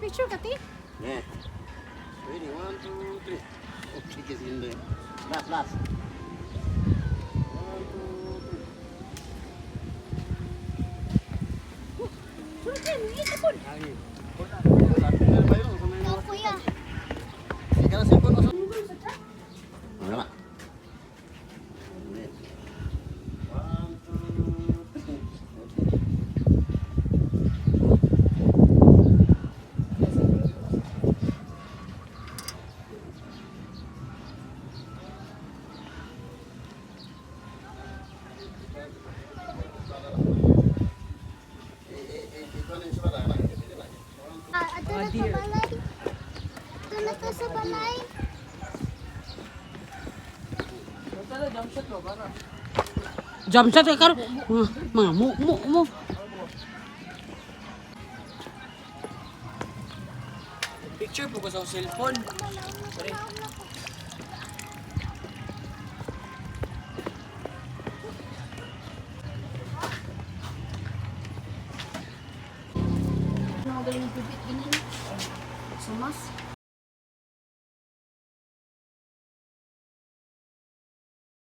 Picture ka, ti? Yeah. Ready, one, two, three. Okay, kasi hindi. Last, last. One, two, three. Sunod kayo, ito po. Ikaw, kuya. Sige na, cellphone. Ano na? One, two, three. Okay. Ah, ato na sa balay. Ato na to sa balay. Jump shot ka karon. Mga, mga mu mu mu. Picture po ko sa cellphone. Ano galing ang bibit ganyan? Sumas.